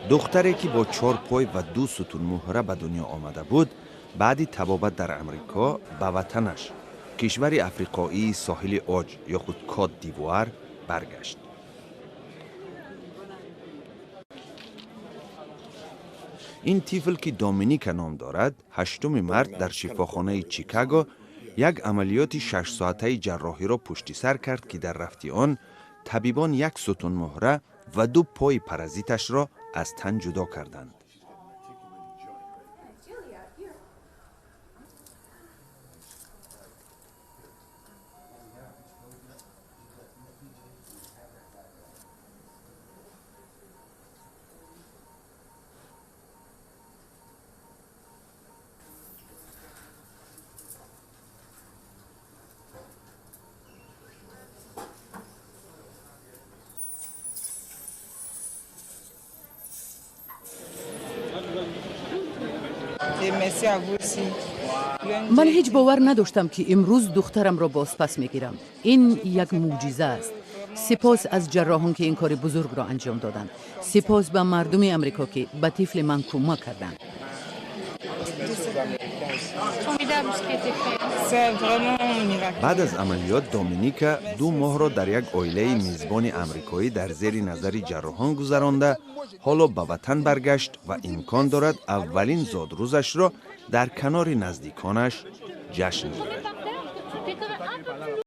Духтаре, ки бо чор пой ва ду сутунмуҳра ба дунё омада буд, баъди табобат дар Амрико ба ватанаш, кишвари африқоии Соҳили Оҷ ё худ Кот д'Ивуар, баргашт. Ин тифл, ки Доминика ном дорад, 8 март дар шифохонаи Чикаго як амалиёти 6-соатаи ҷарроҳиро пушти сар кард, ки дар рафти он табибон як сутунмуҳра ва ду пои паразиташро аз тан ҷудо карданд. Ман ҳеҷ бовар надоштам, ки имрӯз духтарамро бозпас мегирам. Ин як мӯъҷиза аст. Сипос аз ҷарроҳон, ки ин кори бузургро анҷом доданд. Сипос ба мардуми Амрико, ки ба тифли ман кӯмак карданд. Баъд аз амалиёт Доминика 2 моҳро дар як оилаи мизбони амрикоӣ дар зери назари ҷарроҳон гузаронда, ҳоло ба ватан баргашт ва имкон дорад аввалин зодрӯзашро дар канори наздиконаш ҷашн гирад.